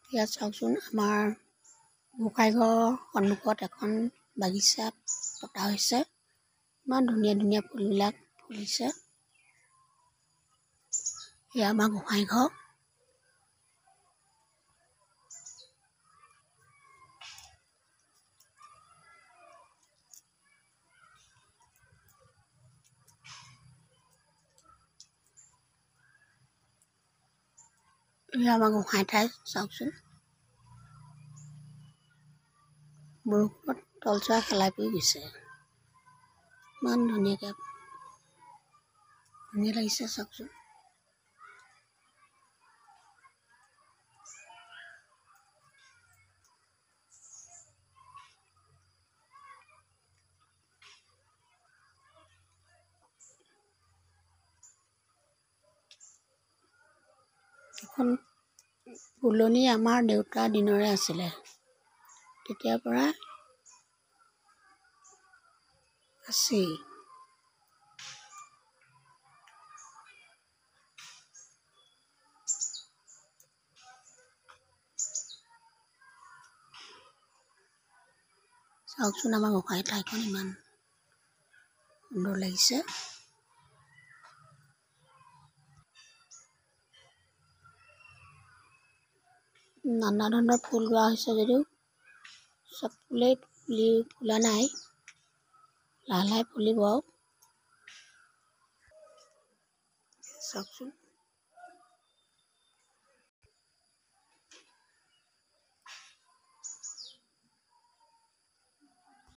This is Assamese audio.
ইয়াত চাওকচোন, আমাৰ গোঁসাইঘৰৰ সন্মুখত এখন বাগিচা পতা হৈছে। ইমান ধুনীয়া ধুনীয়া ফুলবিলাক ফুলিছে। এয়া আমাৰ গোঁসাইঘৰ। এয়া আমাৰ গোঁসাই ঠাই, চাওকচোন। বৰষুণত তলচোৱা শেলাই পৰি গৈছে। ইমান ধুনীয়াকৈ ধুনীয়া লাগিছে, চাওকচোন। এখন ফুলনি আমাৰ দেউতাৰ দিনৰে আছিলে, তেতিয়াৰ পৰা আছেই। চাওকচোন, আমাৰ গোঁসাই ঠাইখন ইমান সুন্দৰ লাগিছে। নানা ধৰণৰ ফুল ৰোৱা হৈছে যদিও চব ফুলেই ফুলি ফুলা নাই, লাহে লাহে ফুলিব আৰু। চাওকচোন।